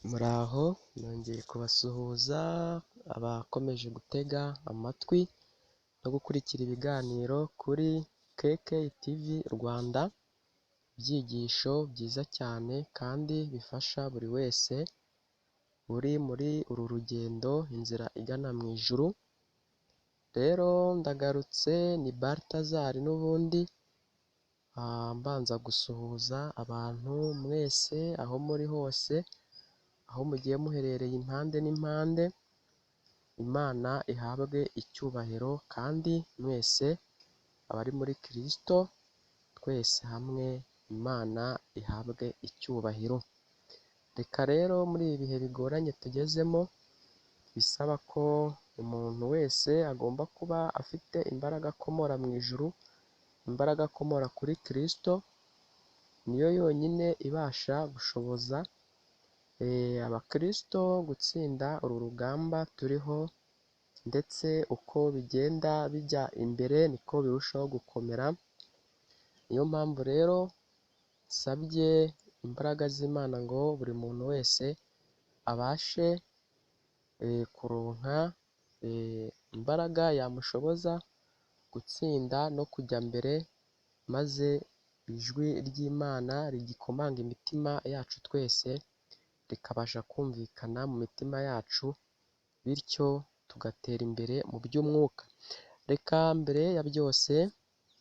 Muraho, nongeye kubasuhuza abakomeje gutega amatwi no gukurikira ibiganiro kuri KK TV Rwanda, ibyigisho byiza cyane kandi bifasha buri wese uri muri uru rugendo, inzira igana mu ijuru. Rero ndagarutse ni Balthazar n'ubundi, mbanza gusuhuza abantu mwese aho muri hose, aho mugiye muherereye impande n'impande, Imana ihabwe icyubahiro kandi mwese abari muri Kristo, twese hamwe Imana ihabwe icyubahiro. Reka rero muri ibi bihe bigoranye tugezemo, bisaba ko umuntu wese agomba kuba afite imbaraga akomora mu ijuru, imbaraga akomora kuri Kristo, niyo yonyine ibasha gushoboza abakristo gutsinda uru rugamba turiho, ndetse uko bigenda bijya imbere niko birushaho gukomera. Niyo mpamvu rero nsabye imbaraga z'Imana ngo buri muntu wese abashe kuronka imbaraga yamushoboza gutsinda no kujya mbere, maze ijwi ry'Imana rigikomanga imitima yacu twese, rikabasha kumvikana mu mitima yacu, bityo tugatera imbere mu by'umwuka. Reka mbere ya byose,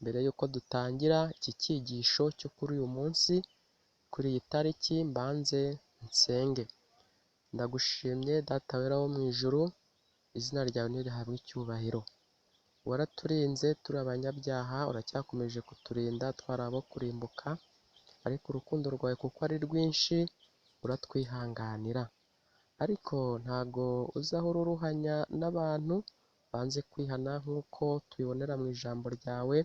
mbere y'uko dutangira iki cyigisho cyo kuri uyu munsi, kuri iyi tariki, mbanze nsenge. Ndagushimye Data wera wo mu ijuru, izina ryawe nirihabwe icyubahiro. Waraturinze turi abanyabyaha, uracyakomeje kuturinda twari abo kurimbuka, ariko urukundo rwawe kuko ari rwinshi uratwihanganira. Ariko ntago uzahora uruhanya n'abantu banze kwihana nk'uko tubibonera mu ijambo ryawe,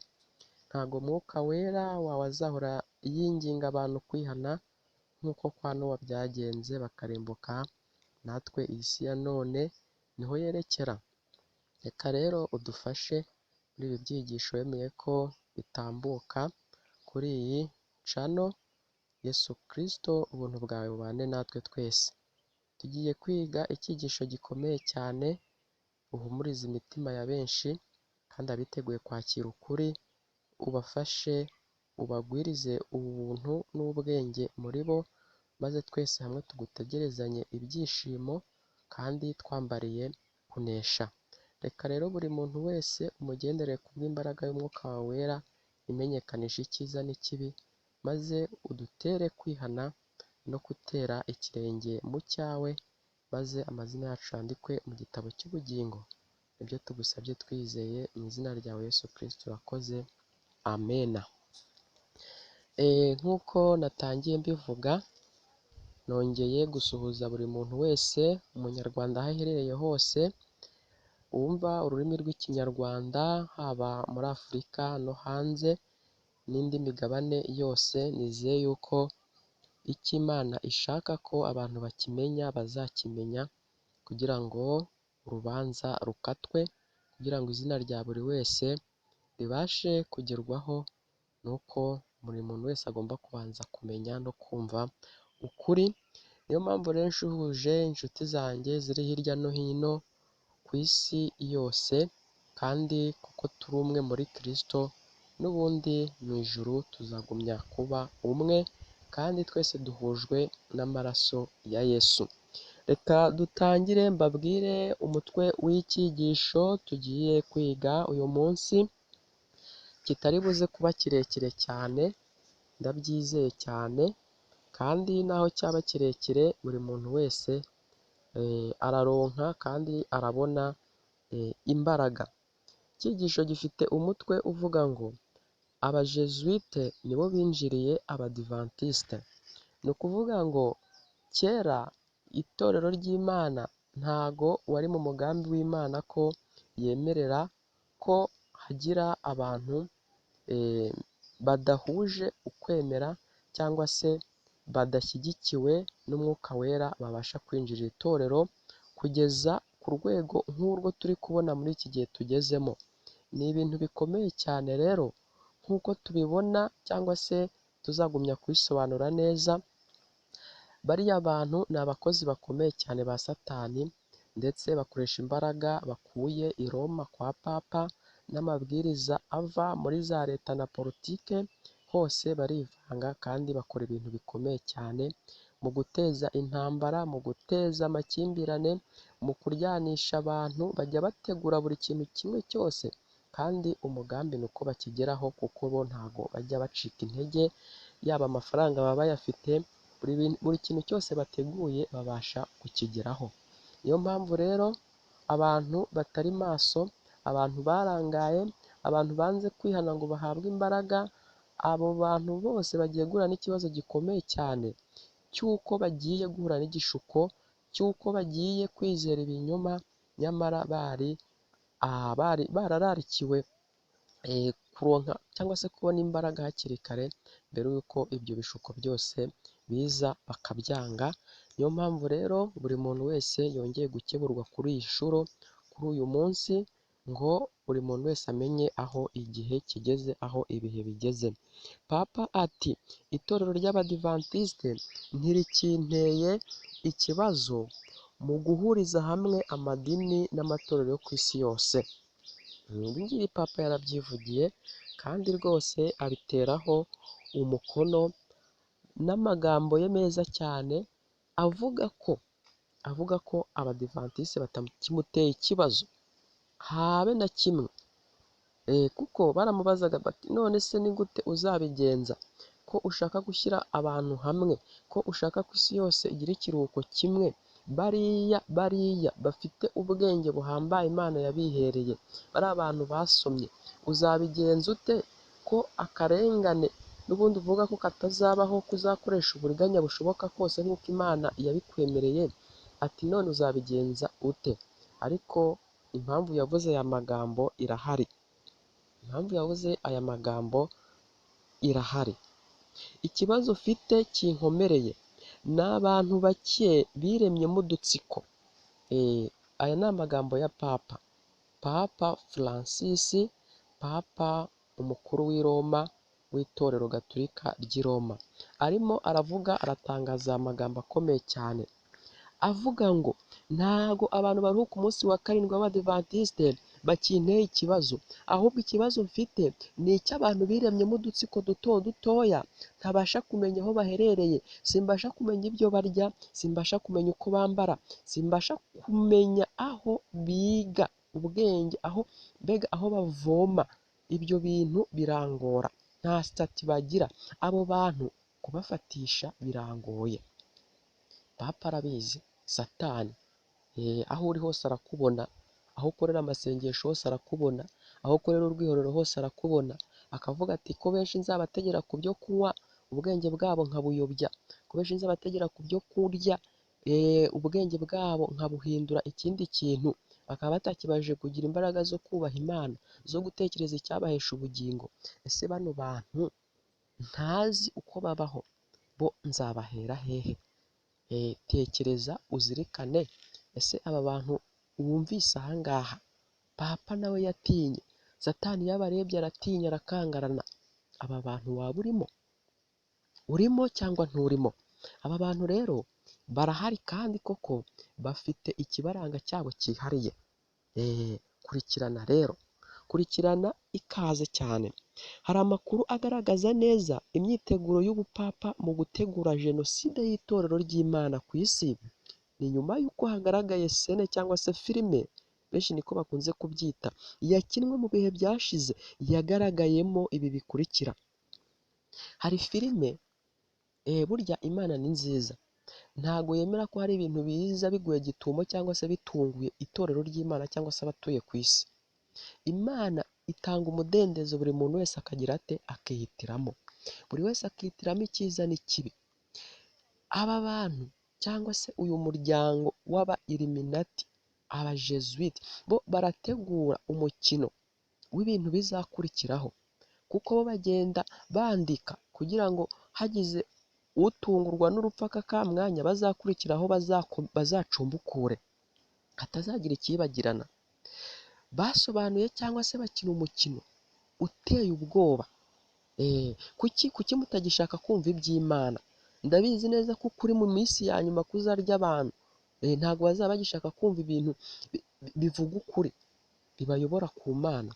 ntago Mwuka Wera wawe azahora yinginga abantu kwihana nk'uko kwa Nowa byagenze bakarimbuka, natwe iyi si ya none niho yerekera. Reka rero udufashe muri ibi byigisho wemeye ko bitambuka kuri iyi channel, Yesu Kristo ubuntu bwawe bubane natwe twese. Tugiye kwiga icyigisho gikomeye cyane, uhumurize imitima ya benshi kandi abiteguye kwakira ukuri, ubafashe, ubagwirize ubuntu n'ubwenge muri bo, maze twese hamwe tugutegerezanye ibyishimo kandi twambariye kunesha. Reka rero buri muntu wese umugendere kubw'imbaraga y'Umwuka wawe wera, imenyekanisha icyiza n'ikibi, maze udutere kwihana no gutera ikirenge mu cyawe, maze amazina yacu yandikwe mu gitabo cy'ubugingo. Nibyo tugusabye twizeye mu izina ryawe Yesu Kristo urakoze, amena. Nk'uko natangiye mbivuga, nongeye gusuhuza buri muntu wese, umunyarwanda aho aherereye hose, wumva ururimi rw'Ikinyarwanda, haba muri Afurika no hanze n'indi migabane yose, nizeye yuko icyo Imana ishaka ko abantu bakimenya bazakimenya, kugira ngo urubanza rukatwe, kugira ngo izina rya buri wese ribashe kugerwaho, nuko buri muntu wese agomba kubanza kumenya no kumva ukuri. Niyo mpamvu rero nshuhuje inshuti zanjye ziri hirya no hino ku isi yose, kandi kuko turi umwe muri Kristo, n'ubundi mu ijuru tuzagumya kuba umwe, kandi twese duhujwe n'amaraso ya Yesu. Reka dutangire mbabwire umutwe w'icyigisho tugiye kwiga uyu munsi, kitari buze kuba kirekire cyane, ndabyizeye cyane, kandi naho cyaba kirekire buri muntu wese araronka kandi arabona imbaraga. Icyigisho gifite umutwe uvuga ngo abajesuite nibo binjiriye abadivantisite. Ni ukuvuga ngo kera itorero ry'Imana ntago wari mu mugambi w'Imana ko yemerera ko hagira abantu badahuje ukwemera cyangwa se badashyigikiwe n'Umwuka Wera babasha kwinjira itorero kugeza ku rwego nk'urwo turi kubona muri iki gihe tugezemo. Ni ibintu bikomeye cyane rero nk'uko tubibona cyangwa se tuzagumya kubisobanura neza. Bariya bantu ni abakozi bakomeye cyane ba Satani, ndetse bakoresha imbaraga bakuye i Roma kwa Papa n'amabwiriza ava muri za leta na politike, hose barivanga kandi bakora ibintu bikomeye cyane mu guteza intambara, mu guteza amakimbirane, mu kuryanisha abantu, bajya bategura buri kintu kimwe cyose, kandi umugambi ni uko bakigeraho kuko bo ntago bajya bacika intege, yaba amafaranga baba bayafite, buri kintu cyose bateguye babasha kukigeraho. Niyo mpamvu rero abantu batari maso, abantu barangaye, abantu banze kwihana ngo bahabwe imbaraga, abo bantu bose bagiye guhura n'ikibazo gikomeye cyane cy'uko bagiye guhura n'igishuko, cy'uko bagiye kwizera ibinyoma, nyamara bari barararikiwe kuronka cyangwa se kubona imbaraga hakiri kare mbere y'uko ibyo bishuko byose biza bakabyanga. Niyo mpamvu rero buri muntu wese yongeye gukeburwa kuri iyi nshuro, kuri uyu munsi, ngo buri muntu wese amenye aho igihe kigeze, aho ibihe bigeze. Papa ati itorero ry'Abadivantisite ntirikinteye ikibazo mu guhuriza hamwe amadini n'amatorero yo ku isi yose. Ibi ngibi Papa yarabyivugiye kandi rwose abiteraho umukono n'amagambo ye meza cyane, avuga ko Abadivantisite batakimuteye ikibazo habe na kimwe, kuko baramubazaga bati none se ni gute uzabigenza ko ushaka gushyira abantu hamwe, ko ushaka ko isi yose igira ikiruhuko kimwe, bariya bafite ubwenge buhambaye Imana yabihereye, bari abantu basomye, uzabigenza ute ko akarengane n'ubundi uvuga ko katazabaho, kuzakoresha uburiganya bushoboka kose nk'uko Imana yabikwemereye, ati none uzabigenza ute? Ariko impamvu yavuze aya magambo irahari, impamvu yavuze aya magambo irahari. Ikibazo ufite kinkomereye ni abantu bake biremyemo udutsiko. Aya ni amagambo ya Papa, Papa Francis, Papa umukuru w'i Roma w'itorero Gatolika ry'i Roma, arimo aravuga, aratangaza amagambo akomeye cyane, avuga ngo ntago abantu baruhuka umunsi wa karindwi w'Abadivantisite bakinteye ikibazo, ahubwo ikibazo mfite ni icy'abantu biremyemo udutsiko duto dutoya, ntabasha kumenya aho baherereye, simbasha kumenya ibyo barya, simbasha kumenya uko bambara, simbasha kumenya aho biga ubwenge, aho mbega aho bavoma, ibyo bintu birangora, nta sitati bagira, abo bantu kubafatisha birangoye. Papa arabizi, Satani aho uri hose arakubona, aho ukorera amasengesho hose arakubona, aho ukorera urwihorero hose arakubona, akavuga ati ko benshi nzabategera ku byo kunywa ubwenge bwabo nkabuyobya, ko benshi nzabategera ku byo kurya ubwenge bwabo nkabuhindura ikindi kintu, bakaba batakibashije kugira imbaraga zo kubaha Imana, zo gutekereza icyabahesha ubugingo. Ese bano bantu ntazi uko babaho, bo nzabahera hehe? Tekereza uzirikane, ese aba bantu wumvise aha ngaha, Papa nawe yatinye, Satani iyo abarebye aratinya, arakangarana, aba bantu waba urimo? Urimo cyangwa nturimo? Aba bantu rero barahari kandi koko bafite ikibaranga cyabo cyihariye. Kurikirana rero, kurikirana ikaze cyane. Hari amakuru agaragaza neza imyiteguro y'ubupapa mu gutegura jenoside y'itorero ry'Imana ku isi. Ni nyuma y'uko hagaragaye sene cyangwa se filime, benshi niko bakunze kubyita, yakinwe mu bihe byashize, yagaragayemo ibi bikurikira. Hari filime, burya Imana ni nziza, ntago yemera ko hari ibintu biza biguye gitumo cyangwa se bitunguye itorero ry'Imana cyangwa se abatuye ku isi. Imana itanga umudendezo, buri muntu wese akagira ate? Akihitiramo, buri wese akihitiramo icyiza n'ikibi. Aba bantu cyangwa se uyu muryango w'aba Illuminati, aba Jesuite, bo barategura umukino w'ibintu bizakurikiraho, kuko bo bagenda bandika kugira ngo hagize utungurwa n'urupfu aka kamwanya bazakurikiraho bazacumbukure, hatazagira ikibagirana. Basobanuye cyangwa se bakina umukino uteye ubwoba. Kuki mutagishaka kumva iby'Imana? Ndabizi neza ko ukuri mu minsi ya nyuma kuzarya abantu. Ntabwo bazaba bagishaka kumva ibintu bivuga ukuri bibayobora ku Mana,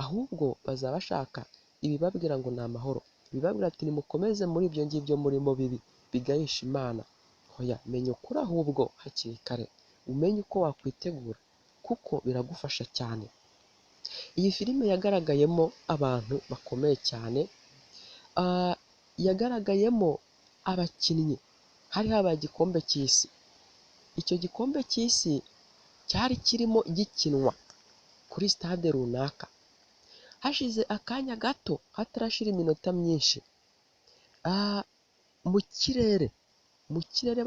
ahubwo bazaba bashaka ibibabwira ngo ni amahoro, ibibabwira ati nimukomeze muri ibyo ngibyo murimo bibi bigayisha Imana. Hoya, menya ukuri ahubwo hakiri kare, umenye uko wakwitegura kuko biragufasha cyane. Iyi filime yagaragayemo abantu bakomeye cyane, yagaragayemo abakinnyi, hari habaye igikombe cy'isi. Icyo gikombe cy'isi cyari kirimo gikinwa kuri stade runaka. Hashize akanya gato hatarashira iminota myinshi, mu kirere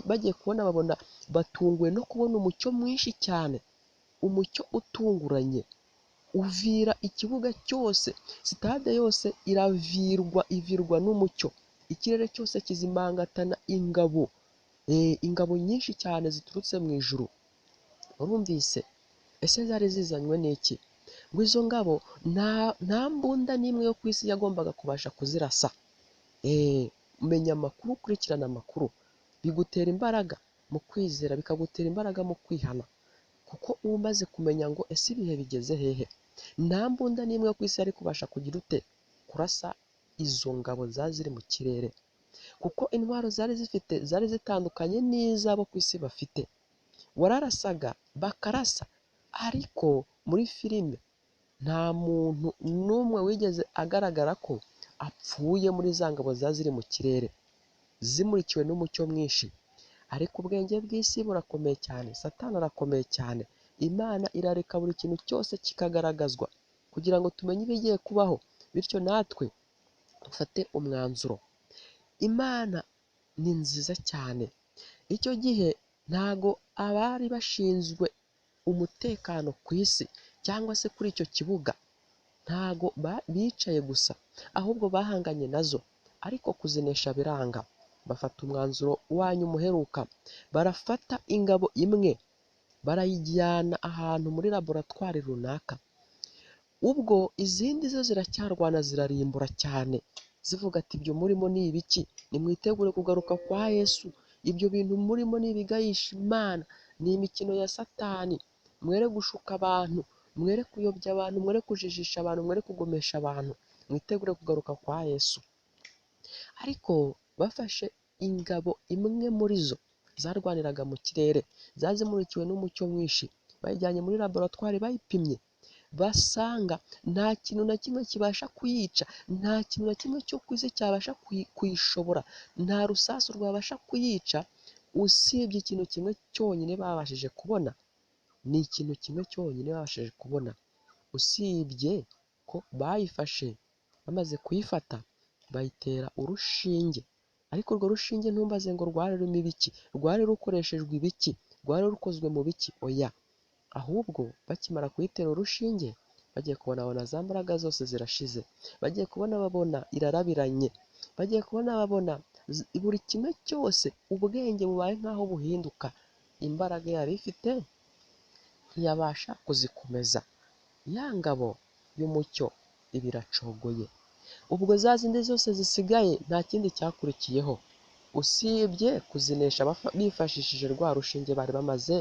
bagiye kubona babona batunguwe no kubona umucyo mwinshi cyane, umucyo utunguranye uvira ikibuga cyose, sitade yose iravirwa, ivirwa n'umucyo, ikirere cyose kizimangatana ingabo, ingabo nyinshi cyane ziturutse mu ijuru. Urumvise ese zari zizanywe n'iki? Ngo izo ngabo nta mbunda n'imwe yo ku isi yagombaga kubasha kuzirasa. Menya amakuru, ukurikirana amakuru, bigutera imbaraga mu kwizera, bikagutera imbaraga mu kwihana, kuko uba umaze kumenya ngo ese ibihe bigeze hehe. Nta mbunda n'imwe yo ku isi yari kubasha kugira ute kurasa izo ngabo zari ziri mu kirere, kuko intwaro zari zifite zari zitandukanye n'iz'abo ku isi bafite. Wararasaga bakarasa, ariko muri filime nta muntu n'umwe wigeze agaragara ko apfuye muri za ngabo zari ziri mu kirere, zimurikiwe n'umucyo mwinshi. Ariko ubwenge bw'isi burakomeye cyane, Satani arakomeye cyane. Imana irareka buri kintu cyose kikagaragazwa kugira ngo tumenye ibigiye kubaho, bityo natwe dufate umwanzuro. Imana ni nziza cyane. Icyo gihe ntago abari bashinzwe umutekano ku isi cyangwa se kuri icyo kibuga ntago bicaye gusa, ahubwo bahanganye nazo, ariko kuzinesha biranga. Bafata umwanzuro wanyu umuheruka, barafata ingabo imwe barayijyana ahantu muri laboratwari runaka. Ubwo izindi zo ziracyarwana, zirarimbura cyane, zivuga ati ibyo murimo ni ibiki? Nimwitegure kugaruka kwa Yesu, ibyo bintu murimo ni ibigayisha Imana, ni imikino ya Satani. Mwere gushuka abantu, mwere kuyobya abantu, mwere kujijisha abantu, mwere kugomesha abantu, mwitegure kugaruka kwa Yesu. Ariko bafashe ingabo imwe muri zo zarwaniraga mu kirere, zazimurikiwe n'umucyo mwinshi, bayijyanye muri laboratwari, bayipimye basanga nta kintu na kimwe kibasha kuyica, nta kintu na kimwe cyo ku isi cyabasha kuyishobora, nta rusasu rwabasha kuyica, usibye ikintu kimwe cyonyine babashije kubona. Ni ikintu kimwe cyonyine babashije kubona, usibye ko bayifashe, bamaze kuyifata bayitera urushinge. Ariko urwo rushinge ntumbaze ngo rwari rurimo ibiki, rwari rukoreshejwe ibiki, rwari rukozwe mu biki, oya. Ahubwo bakimara kuyitera urushinge, bagiye kubona babona za mbaraga zose zirashize, bagiye kubona babona irarabiranye, bagiye kubona babona buri kimwe cyose, ubwenge bubaye nk'aho buhinduka, imbaraga yari ifite ntiyabasha kuzikomeza. Ya ngabo y'umucyo iba iracogoye. Ubwo za zindi zose zisigaye nta kindi cyakurikiyeho usibye kuzinesha bifashishije rwa rushinge bari bamaze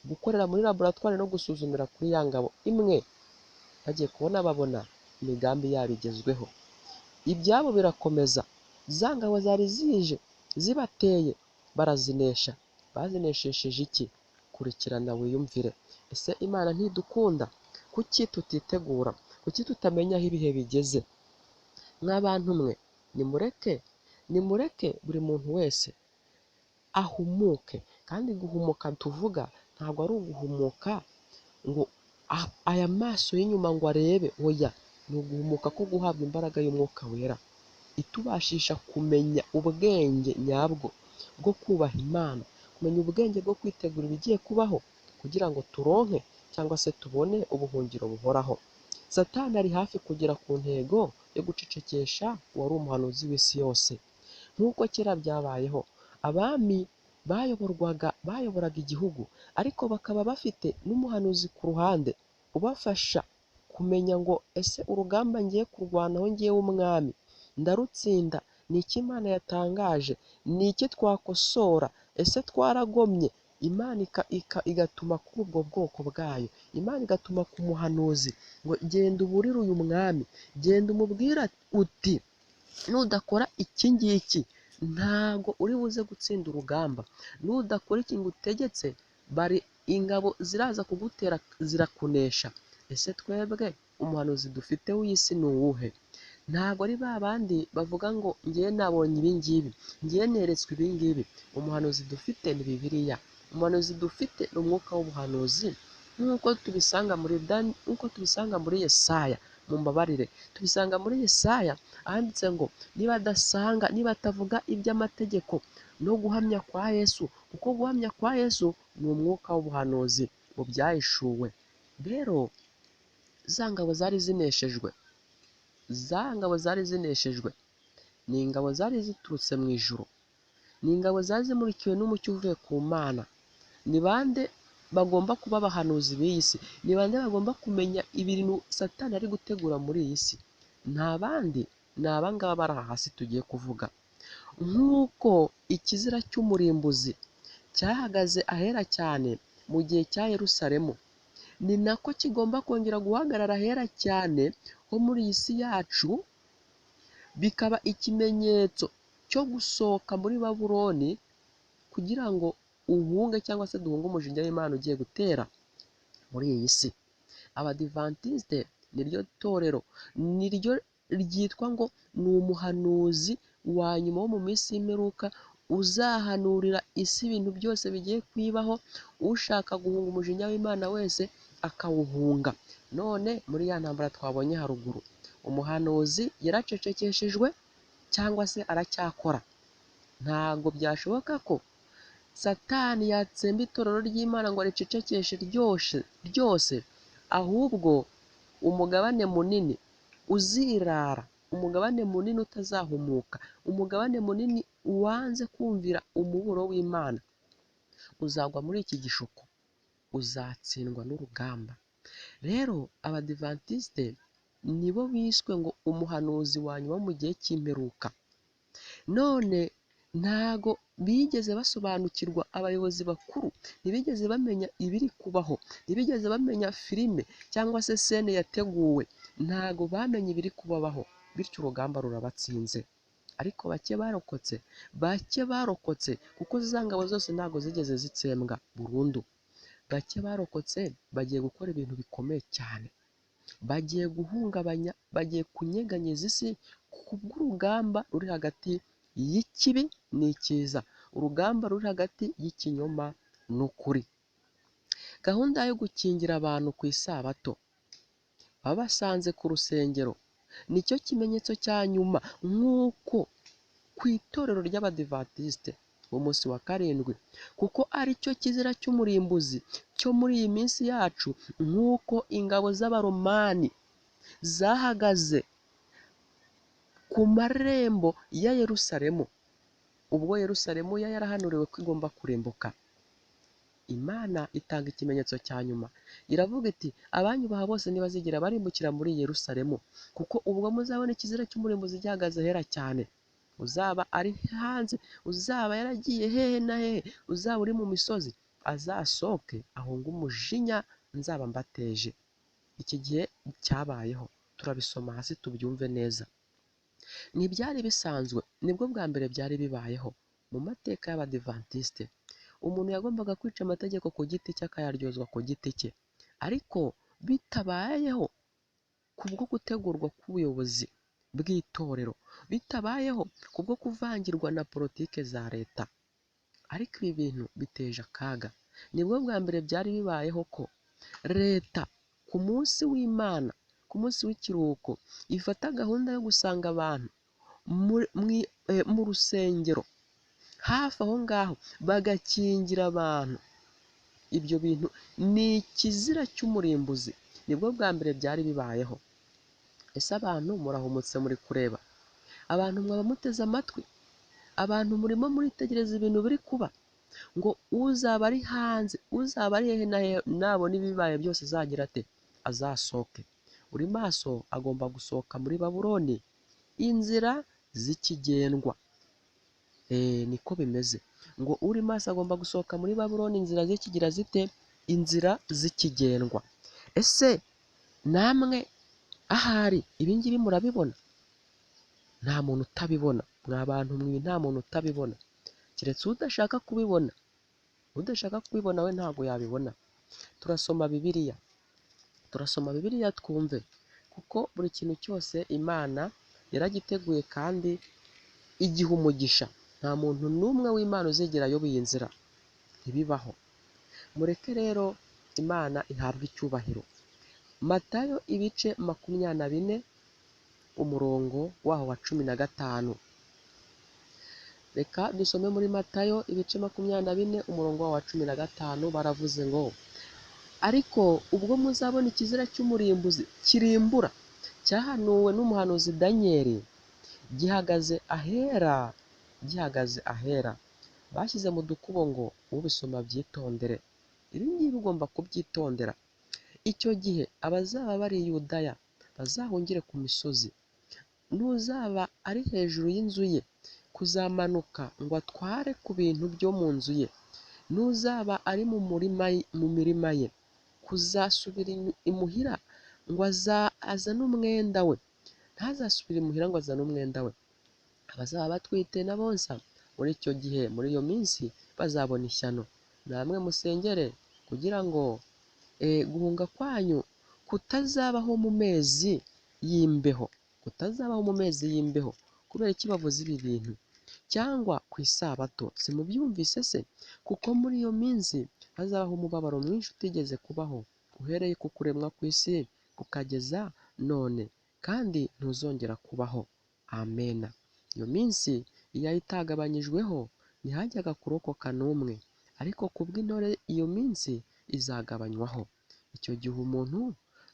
gukorera muri laboratwari no gusuzumira kuri ya ngabo imwe. Bagiye kubona babona imigambi yabo igezweho, ibyabo birakomeza. Za ngabo zari zije zibateye barazinesha. Bazineshesheje iki? Kurikirana wiyumvire. Ese Imana ntidukunda? Kuki tutitegura? Kuki tutamenya aho ibihe bigeze? Mw'abantu mwe, nimureke buri muntu wese ahumuke. Kandi guhumuka tuvuga ntabwo ari uguhumuka ngo aya maso y'inyuma ngo arebe, oya, ni uguhumuka ko guhabwa imbaraga y'Umwuka Wera itubashisha kumenya ubwenge nyabwo bwo kubaha Imana, kumenya ubwenge bwo kwitegura ibigiye kubaho kugira ngo turonke cyangwa se tubone ubuhungiro buhoraho. Satani ari hafi kugera ku ntego yo gucecekesha uwari umuhanuzi w'isi yose. Nk'uko kera byabayeho, abami bayoboraga igihugu, ariko bakaba bafite n'umuhanuzi ku ruhande ubafasha kumenya ngo ese urugamba ngiye kurwanaho ngiye w'umwami ndarutsinda, Ni iki Imana yatangaje? Ni iki twakosora? Ese twaragomye? Imana igatuma kuri ubwo bwoko bwayo, Imana igatuma ku muhanuzi ngo genda uburire uyu mwami, genda umubwira uti nudakora iki ngiki ntago uri buze gutsinda urugamba, nudakora iki ngutegetse bari ingabo ziraza kugutera zirakunesha. Ese twebwe umuhanuzi dufite w'isi ni uwuhe? Ntabwo ari ba bandi bavuga ngo ngewe nabonye ibi ngibi, ngewe neretswe ibi ngibi. Umuhanuzi dufite ni Bibiliya, umuhanuzi dufite ni umwuka w'ubuhanuzi, nk'uko tubisanga muri nk'uko tubisanga muri Yesaya. Mumbabarire, tubisanga muri Yesaya ahanditse ngo niba adasanga, niba atavuga iby'amategeko no guhamya kwa Yesu, kuko guhamya kwa Yesu ni umwuka w'ubuhanuzi mu byahishuwe. Rero za ngabo zari zineshejwe, za ngabo zari zineshejwe ni ingabo zari ziturutse mu ijuru, ni ingabo zari zimurikiwe n'umucyo uvuye ku Mana. Ni bande bagomba kuba abahanuzi b'iyi si? Ni bande bagomba kumenya ibintu Satani ari gutegura muri iyi si? Nta bandi, ni abangaba bari aha hasi tugiye kuvuga. Nk'uko ikizira cy'umurimbuzi cyahagaze ahera cyane mu gihe cya Yerusalemu, ni nako kigomba kongera guhagarara ahera cyane ho muri iyi si yacu, bikaba ikimenyetso cyo gusohoka muri Babuloni kugira ngo uhunge cyangwa se duhunge umujinya w'Imana ugiye gutera muri iyi si. Abadivantisite niryo torero, niryo ryitwa ngo ni umuhanuzi wa nyuma wo mu minsi y'imperuka uzahanurira isi ibintu byose bigiye kwibaho, ushaka guhunga umujinya w'Imana wese akawuhunga. None muri ya ntambara twabonye haruguru, umuhanuzi yaracecekeshejwe cyangwa se aracyakora. Ntabwo byashoboka ko Satani yatsemba itorero ry'Imana ngo aricecekeshe ryose, ahubwo umugabane munini uzirara, umugabane munini utazahumuka, umugabane munini wanze kumvira umuburo w'Imana uzagwa muri iki gishuko, uzatsindwa n'urugamba. Rero Abadivantisite nibo biswe ngo umuhanuzi wa nyuma mu gihe cy'imperuka. None ntago bigeze basobanukirwa, abayobozi bakuru ntibigeze bamenya ibiri kubaho, ntibigeze bamenya filime cyangwa se sene yateguwe, ntago bamenye ibiri kubabaho, bityo urugamba rurabatsinze. Ariko bake barokotse, bake barokotse, kuko za ngabo zose ntago zigeze zitsembwa burundu. Bake barokotse bagiye gukora ibintu bikomeye cyane, bagiye guhungabanya, bagiye kunyeganyeza isi kubw'urugamba ruri hagati y'ikibi n'ikiza, urugamba ruri hagati y'ikinyoma n'ukuri. Gahunda yo gukingira abantu ku isabato babasanze ku rusengero nicyo kimenyetso cya nyuma, nk'uko ku itorero ry'Abadivantisite umunsi wa karindwi, kuko aricyo kizira cy'umurimbuzi cyo muri iyi minsi yacu, nk'uko ingabo z'Abaromani zahagaze ku marembo ya Yerusalemu ubwo Yerusalemu yari yarahanuriwe ko igomba kurimbuka. Imana itanga ikimenyetso cya nyuma, iravuga iti abanyubaha bose ntibazigera barimbukira muri Yerusalemu, kuko ubwo muzabona ikizira cy'umurimbuzi gihagaze ahera cyane, uzaba ari hanze, uzaba yaragiye hehe na hehe, uzaba uri mu misozi azasohoke ahunge umujinya nzaba mbateje. Iki gihe cyabayeho, turabisoma hasi tubyumve neza. Ntibyari bisanzwe, nibwo bwa mbere byari bibayeho mu mateka y'Abadivantisite. Umuntu yagombaga kwica amategeko ku giti cye akayaryozwa ku giti cye, ariko bitabayeho kubwo gutegurwa k'ubuyobozi bw'itorero, bitabayeho kubwo kuvangirwa na politike za leta. Ariko ibi bintu biteje akaga. Nibwo bwa mbere byari bibayeho ko leta ku munsi w'Imana, ku munsi w'ikiruhuko, ifata gahunda yo gusanga abantu mu rusengero hafi aho ngaho bagakingira abantu. Ibyo bintu ni ikizira cy'umurimbuzi, nibwo bwa mbere byari bibayeho. Ese abantu murahumutse muri kureba? Abantu mwaba muteze amatwi? Abantu murimo muritegereza ibintu biri kuba? Ngo uzaba ari hanze, uzaba ari hehe na hehe, nabona ibibaye byose azagira ate? Azasohoke. Uri maso agomba gusohoka muri Babuloni. Inzira zikigendwa. Niko bimeze. Ngo uri maso agomba gusohoka muri Babuloni inzira zikigira zite? Inzira zikigendwa. Ese namwe ahari ibi ngibi murabibona? Nta muntu utabibona. Mwa bantu mwe, nta muntu utabibona, keretse udashaka kubibona. Udashaka kubibona we ntabwo yabibona. Turasoma Bibiliya, turasoma Bibiliya twumve, kuko buri kintu cyose Imana yaragiteguye kandi igiha umugisha. Nta muntu n'umwe w'Imana uzigera ayoba iyi nzira, ntibibaho. Mureke rero Imana ihabwe icyubahiro. Matayo ibice 24 umurongo waho wa 15. Reka dusome muri Matayo ibice 24 umurongo waho wa 15. Baravuze ngo ariko ubwo muzabona ikizira cy'umurimbuzi kirimbura cyahanuwe n'umuhanuzi Danieli gihagaze ahera, gihagaze ahera, bashyize mu dukubo ngo ubisoma abyitondere. Ibi ngibi ugomba kubyitondera. Icyo gihe abazaba bari i Yudaya bazahungire ku misozi, n'uzaba ari hejuru y'inzu ye kuzamanuka ngo atware ku bintu byo mu nzu ye, n'uzaba ari mu mirima ye kuzasubira imuhira ngo azane umwenda we, ntazasubire imuhira ngo azane umwenda we. Abazaba batwite n'abonsa muri icyo gihe, muri iyo minsi bazabona ishyano. Namwe musengere kugira ngo guhunga kwanyu kutazabaho mu mezi y'imbeho, kutazabaho mu mezi y'imbeho. Kubera iki bavuze ibi bintu? Cyangwa ku isabato, simubyumvise se? Kuko muri iyo minsi hazabaho umubabaro mwinshi utigeze kubaho uhereye ku kuremwa kw'isi ukageza none, kandi ntuzongera kubaho. Amena. Iyo minsi iyo itagabanyijweho ntihajyaga kurokoka n'umwe, ariko kubw'intore iyo minsi izagabanywaho. Icyo gihe umuntu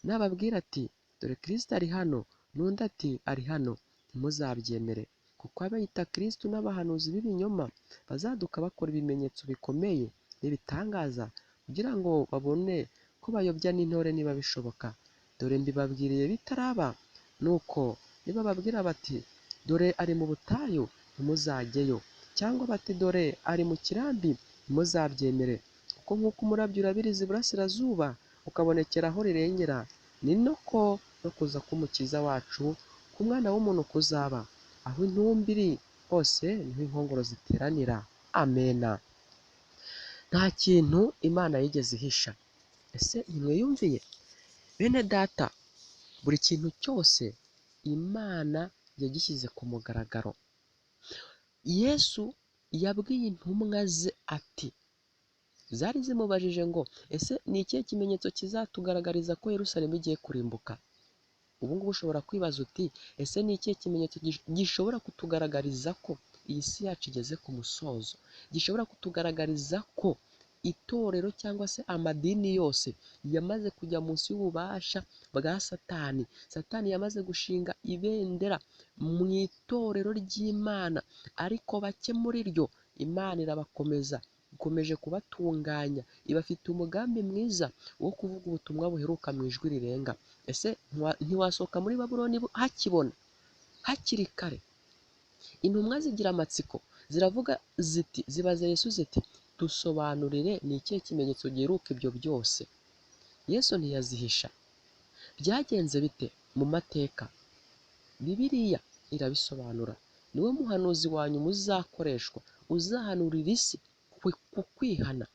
nababwira ati dore Kristo ari hano, n'undi ati ari hano, ntimuzabyemere, kuko abayita Kristo n'abahanuzi b'ibinyoma bazaduka bakora ibimenyetso bikomeye n'ibitangaza, kugira ngo babone ko bayobya n'intore niba bishoboka. Dore mbibabwiriye bitaraba. Nuko nibababwira bati dore ari mu butayu, ntimuzajyeyo, cyangwa bati dore ari mu kirambi, ntimuzabyemere. Kuko nk'uko umurabyo urabiriza iburasirazuba ukabonekera aho rirengera, ni nako no kuza k'Umukiza wacu ku Mwana w'umuntu kuzaba. Aho intumbi iri hose niho inkongoro ziteranira. Amena. Nta kintu Imana yigeze ihisha. Ese ntimwiyumviye? Bene data, buri kintu cyose Imana yagishyize ku mugaragaro. Yesu yabwiye intumwa ze ati, zari zimubajije ngo ese ni ikihe kimenyetso kizatugaragariza ko Yerusalemu igiye kurimbuka? Ubu ngubu ushobora kwibaza uti ese ni ikihe kimenyetso gishobora kutugaragariza ko iyi si yacu igeze ku musozo, gishobora kutugaragariza ko itorero cyangwa se amadini yose yamaze kujya munsi y'ububasha bwa Satani. Satani yamaze gushinga ibendera mu itorero ry'Imana, ariko bake muri ryo Imana irabakomeza, ikomeje kubatunganya, ibafite umugambi mwiza wo kuvuga ubutumwa buheruka mu ijwi rirenga. Ese ntiwasohoka muri Babuloni hakibona hakiri kare? Intumwa zigira amatsiko, ziravuga ziti, zibaza Yesu ziti dusobanurire ni ikihe kimenyetso giheruka ibyo byose? Yesu ntiyazihisha. Byagenze bite mu mateka? Bibiliya irabisobanura. Niwe muhanuzi wanyu muzakoreshwa, uzahanurira isi ku kwihana.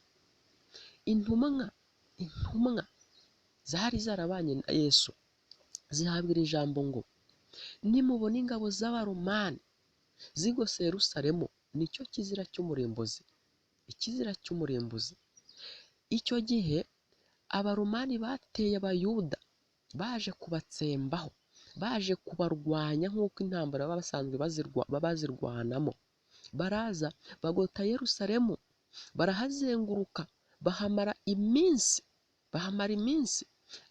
Intumwa zari zarabanye na Yesu zihabwa iri jambo ngo nimubona ingabo z'Abaromani zigose Yerusalemu, nicyo kizira cy'umurimbuzi, ikizira cy'umurimbuzi. Icyo gihe Abaromani bateye Abayuda baje kubatsembaho, baje kubarwanya nk'uko intambara baba basanzwe bazirwanamo. Baraza bagota Yerusalemu, barahazenguruka, bahamara iminsi,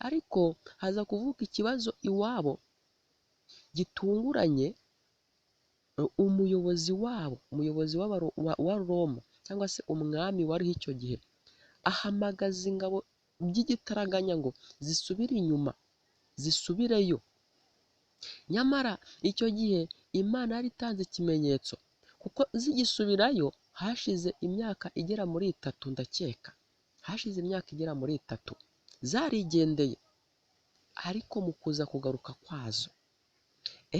ariko haza kuvuka ikibazo iwabo gitunguranye. Umuyobozi wabo, umuyobozi wa Roma cyangwa se umwami wariho icyo gihe, ahamagaza ingabo by'igitaraganya ngo zisubire inyuma, zisubireyo. Nyamara icyo gihe Imana yari itanze ikimenyetso, kuko zigisubirayo hashize imyaka igera muri 3, ndakeka hashize imyaka igera muri 3 zarigendeye, ariko mu kuza kugaruka kwazo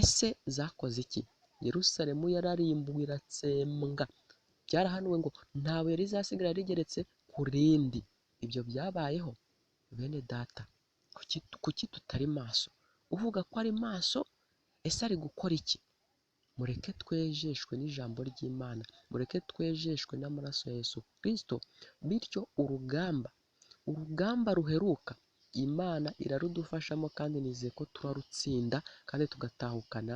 ese zakoze iki? Yerusalemu yararimbuwe iratsembwa, byarahanuwe ngo nta buye rizasigara rigeretse ku rindi. Ibyo byabayeho bene data, kuki tutari maso? Uvuga ko ari maso, ese ari gukora iki? Mureke twejeshwe n'ijambo ry'Imana, mureke twejeshwe n'amaraso ya Yesu Kristo, bityo urugamba ruheruka Imana irarudufashamo, kandi nizeye ko turarutsinda kandi tugatahukana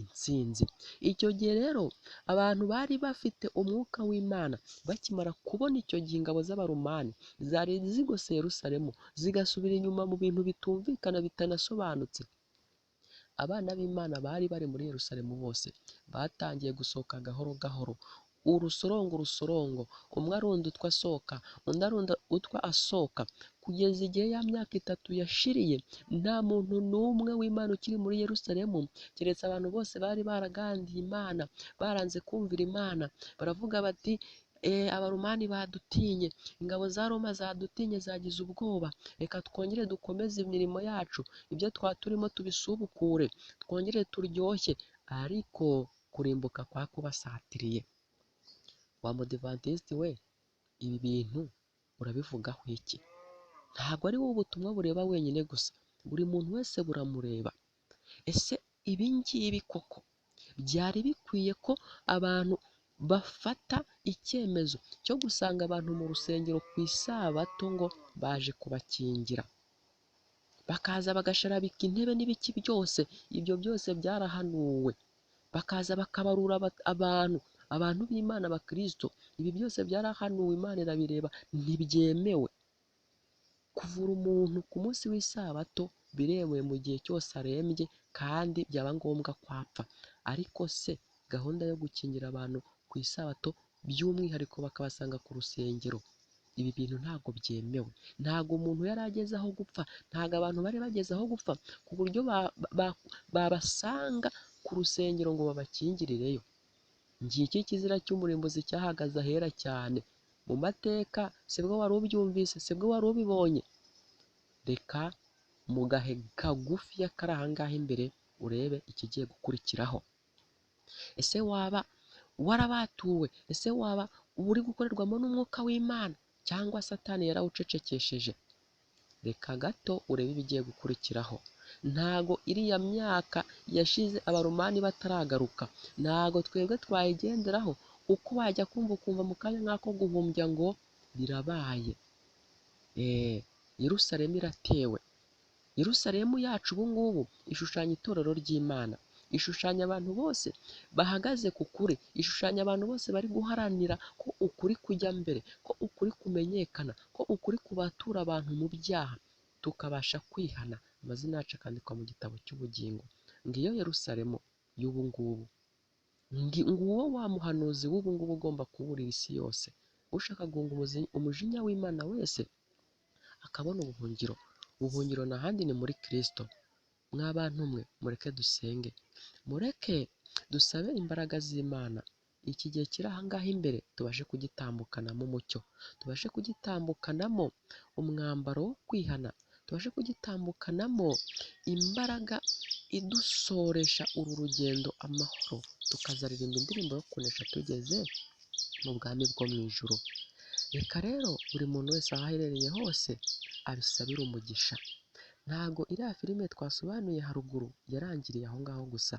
intsinzi. Icyo gihe rero abantu bari bafite umwuka w'Imana bakimara kubona icyo gihe ingabo z'Abaromani zari zigose Yerusalemu, zigasubira inyuma mu bintu bitumvikana bitanasobanutse, abana b'Imana bari bari muri Yerusalemu bose batangiye gusohoka gahoro gahoro, urusorongo urusorongo, umwe arunda utwo asohoka, undi arunda utwo asohoka, kugeza igihe ya myaka 3 yashiriye nta muntu n'umwe w'Imana ukiri muri Yerusalemu, keretse abantu bose bari baragandiye Imana, baranze kumvira Imana, baravuga bati Abaromani badutinye, ingabo za Roma zadutinye, zagize ubwoba, reka twongere dukomeze imirimo yacu, ibyo twaturimo tubisubukure, twongere turyoshye. Ariko kurimbuka kwa kubasatiriye. Wa mudivantiste we, ibi bintu urabivugaho iki? Ntabwo ari wowe ubutumwa bureba wenyine gusa, buri muntu wese buramureba. Ese ibi ngibi koko byari bikwiye ko abantu bafata icyemezo cyo gusanga abantu mu rusengero ku isabato ngo baje kubakingira, bakaza bagasharabika intebe n'ibiki byose, ibyo byose byarahanuwe, bakaza bakabarura abantu b'Imana abakristo, ibi byose byarahanuwe, Imana irabireba, ntibyemewe. Kuvura umuntu ku munsi w'isabato biremewe mu gihe cyose arembye kandi byaba ngombwa kwapfa, ariko se gahunda yo gukingira abantu ku isabato by'umwihariko bakabasanga ku rusengero, ibi bintu ntabwo byemewe. Ntabwo umuntu yari ageze aho gupfa, ntabwo abantu bari bageze aho gupfa ku buryo babasanga ku rusengero ngo babakingirireyo. Ngiki kizira cy'umurimbuzi cyahagaze ahera cyane mu mateka, sibwo wari ubyumvise, sibwo wari ubibonye. Reka mu gahe kagufi kari aha ngaha imbere urebe ikigiye gukurikiraho. Ese waba warabatuwe? Ese waba uri gukorerwamo n'umwuka w'Imana cyangwa Satani yarawucecekesheje? Reka gato urebe ibigiye gukurikiraho. Ntago iriya myaka yashize Abaromani bataragaruka, ntago twebwe twayigenderaho, uko wajya kumva ukumva mu kanya nk'ako guhumbya ngo birabaye. Yerusalemu iratewe. Yerusalemu yacu ubu ngubu ishushanya itorero ry'Imana, ishushanya abantu bose bahagaze ku kuri, ishushanya abantu bose bari guharanira ko ukuri kujya mbere, ko ukuri kumenyekana, ko ukuri kubatura abantu mu byaha, tukabasha kwihana, amazina yacu akandikwa mu gitabo cy'ubugingo. Ngiyo Yerusalemu y'ubu ngubu, nguwo wa muhanuzi w'ubu ngubu ugomba kuburira isi yose, ushaka guhunga umujinya w'Imana wese akabona ubuhungiro. Ubuhungiro nta handi ni muri Kristo. Mwa bantu mwe, mureke dusenge, mureke dusabe imbaraga z'Imana. Iki gihe kiri aha ngaha imbere tubashe kugitambukanamo umucyo, tubashe kugitambukanamo umwambaro wo kwihana, tubashe kugitambukanamo imbaraga idusoresha uru rugendo amahoro, tukazaririmba indirimbo yo kunesha tugeze mu bwami bwo mu ijuru. Reka rero buri muntu wese aho aherereye hose abisabire umugisha. Ntago iriya filime twasobanuye haruguru yarangiriye aho ngaho gusa,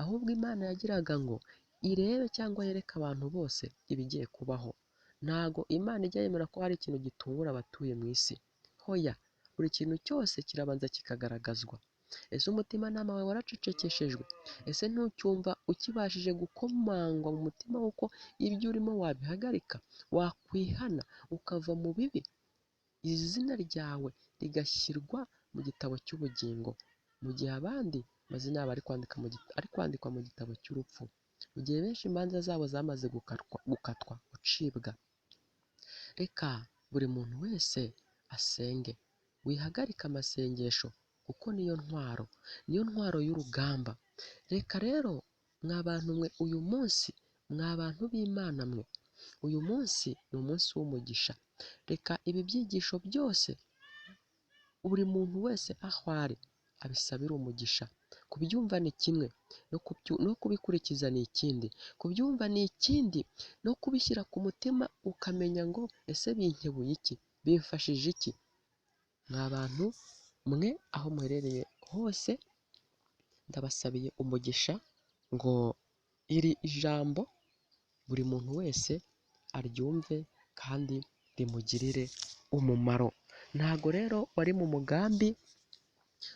ahubwo Imana yagiraga ngo irebe cyangwa yereke abantu bose ibigiye kubaho. Ntago Imana ijya yemera ko hari ikintu gitungura abatuye mu isi. Hoya, buri kintu cyose kirabanza kikagaragazwa. Ese umutimanama wawe waracecekeshejwe? Ese ntucyumva ukibashije gukomangwa mu mutima w'uko ibyo urimo wabihagarika, wakwihana ukava mu bibi, izina ryawe rigashyirwa mu gitabo cy'ubugingo, mu gihe abandi amazina yabo ari kwandikwa mu gitabo cy'urupfu, mu gihe benshi imanza zabo zamaze gukatwa, gucibwa. Reka buri muntu wese asenge, wihagarike amasengesho kuko niyo ntwaro, niyo ntwaro y'urugamba. Reka rero Mwa bantu mwe uyu munsi, mwa bantu b'Imana mwe, uyu munsi ni umunsi w'umugisha. Reka ibi byigisho byose buri muntu wese aho ari abisabire umugisha. Kubyumva ni kimwe, no kubikurikiza ni ikindi, kubyumva ni ikindi, no kubishyira ku mutima ukamenya ngo ese binkebuye iki, bimfashije iki? Mwa bantu mwe aho muherereye hose, ndabasabiye umugisha ngo iri jambo buri muntu wese aryumve kandi rimugirire umumaro. Ntago rero wari mu mugambi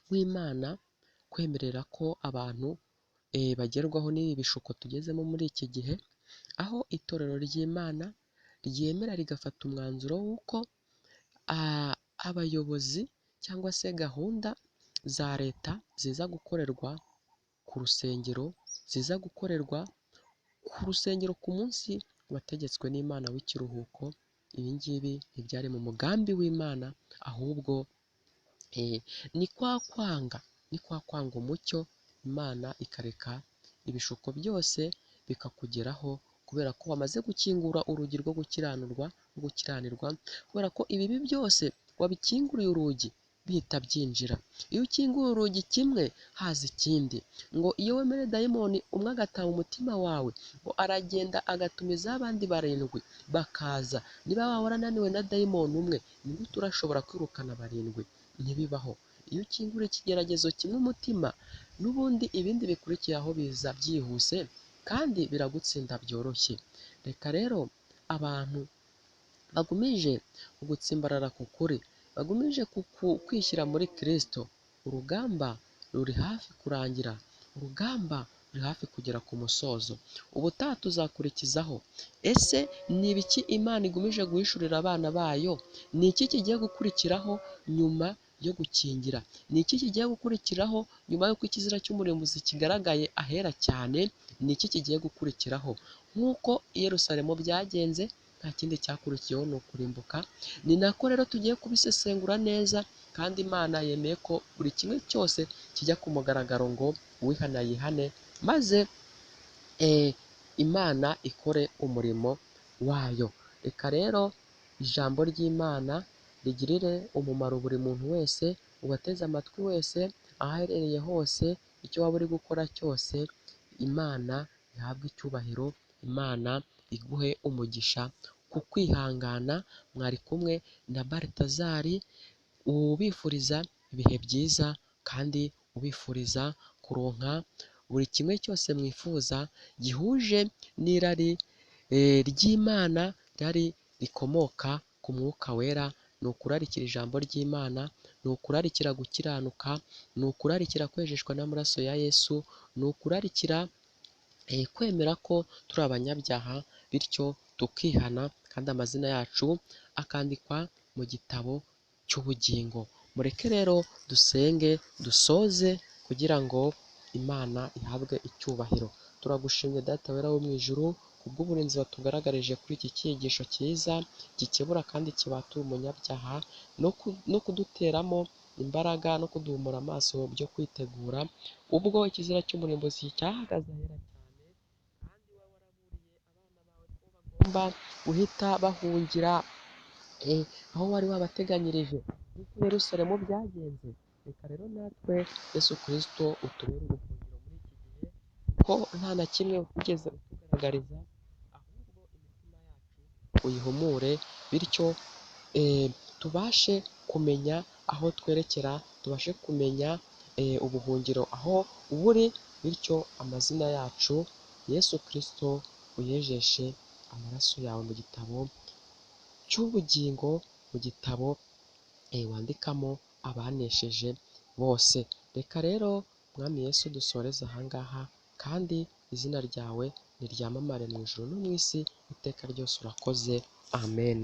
w'Imana kwemerera ko abantu bagerwaho n'ibi bishuko tugezemo muri iki gihe, aho itorero ry'Imana ryemera rigafata umwanzuro w'uko abayobozi cyangwa se gahunda za leta ziza gukorerwa ku rusengero, ziza gukorerwa ku rusengero ku munsi wategetswe n'Imana w'ikiruhuko. Ibi ngibi ntibyari mu mugambi w'Imana, ahubwo ni kwa kwanga, ni kwa kwanga umucyo, Imana ikareka ibishuko byose bikakugeraho, kubera ko wamaze gukingura urugi rwo gukiranurwa, rwo gukiranirwa, kubera ko ibibi byose wabikinguriye urugi bihita byinjira. Iyo ukinguye urugi kimwe haza ikindi. Ngo iyo wemereye dayimoni umwe agataha umutima wawe, ngo aragenda agatumiza abandi barindwi bakaza. Niba waba warananiwe na dayimoni umwe, ni gute urashobora kwirukana barindwi? Ntibibaho. Iyo ukingura ikigeragezo kimwe umutima, n'ubundi ibindi bikurikiye aho biza byihuse kandi biragutsinda byoroshye. Reka rero abantu bagumije ugutsimbarara ku kuri, bagumije kwishyira muri Kristo, urugamba ruri hafi kurangira, urugamba ruri hafi kugera ku musozo. Ubutaha tuzakurikizaho, ese ni ibiki Imana igumije guhishurira abana bayo? Ni iki kigiye gukurikiraho nyuma yo gukingira? Ni iki kigiye gukurikiraho nyuma y'uko ikizira cy'umurimbuzi kigaragaye ahera cyane? Ni iki kigiye gukurikiraho? Nk'uko i Yerusalemu byagenze, nta kindi cyakurikiyeho ni ukurimbuka. Ni nako rero tugiye kubisesengura neza, kandi Imana yemeye ko buri kimwe cyose kijya ku mugaragaro ngo uwihana yihane, maze Imana ikore umurimo wayo. Reka rero ijambo ry'Imana rigirire umumaro buri muntu wese, ubateze amatwi wese, aho aherereye hose, icyo waba uri gukora cyose, Imana ihabwe icyubahiro, Imana iguhe umugisha ku kwihangana. Mwari kumwe na Baltazari, ubifuriza ibihe byiza kandi ubifuriza kuronka buri kimwe cyose mwifuza gihuje n'irari ry'Imana, irari rikomoka ku Mwuka Wera. Ni ukurarikira ijambo ry'Imana, ni ukurarikira gukiranuka, ni ukurarikira kwejeshwa n'amaraso ya Yesu, ni ukurarikira kwemera ko turi abanyabyaha, bityo tukihana kandi amazina yacu akandikwa mu gitabo cy'ubugingo. Mureke rero dusenge dusoze kugira ngo Imana ihabwe icyubahiro. Turagushimye Data wera wo mu ijuru, kubw'uburinzi watugaragarije kuri iki cyigisho cyiza gikebura kandi kibatura umunyabyaha, no kuduteramo imbaraga no kuduhumura amaso byo kwitegura ubwo ikizira cy'umurimbuzi cyahagaze ahera cyane, kandi waba waraburiye abana bawe ko bagomba guhita bahungira aho wari wabateganyirije, nk'uko i Yerusalemu byagenze. Reka rero natwe Yesu Kristo utubere ubuhungiro muri iki gihe, ko nta na kimwe utigeze utugaragariza, ahubwo imitima yacu uyihumure, bityo tubashe kumenya aho twerekera, tubashe kumenya ubuhungiro aho buri, bityo amazina yacu Yesu Kristo uyejeshe amaraso yawe mu gitabo cy'ubugingo, mu gitabo wandikamo abanesheje bose. Reka rero Mwami Yesu dusoreze ahangaha, kandi izina ryawe niryamamare mu ijuru no mu isi iteka ryose. Urakoze, amen.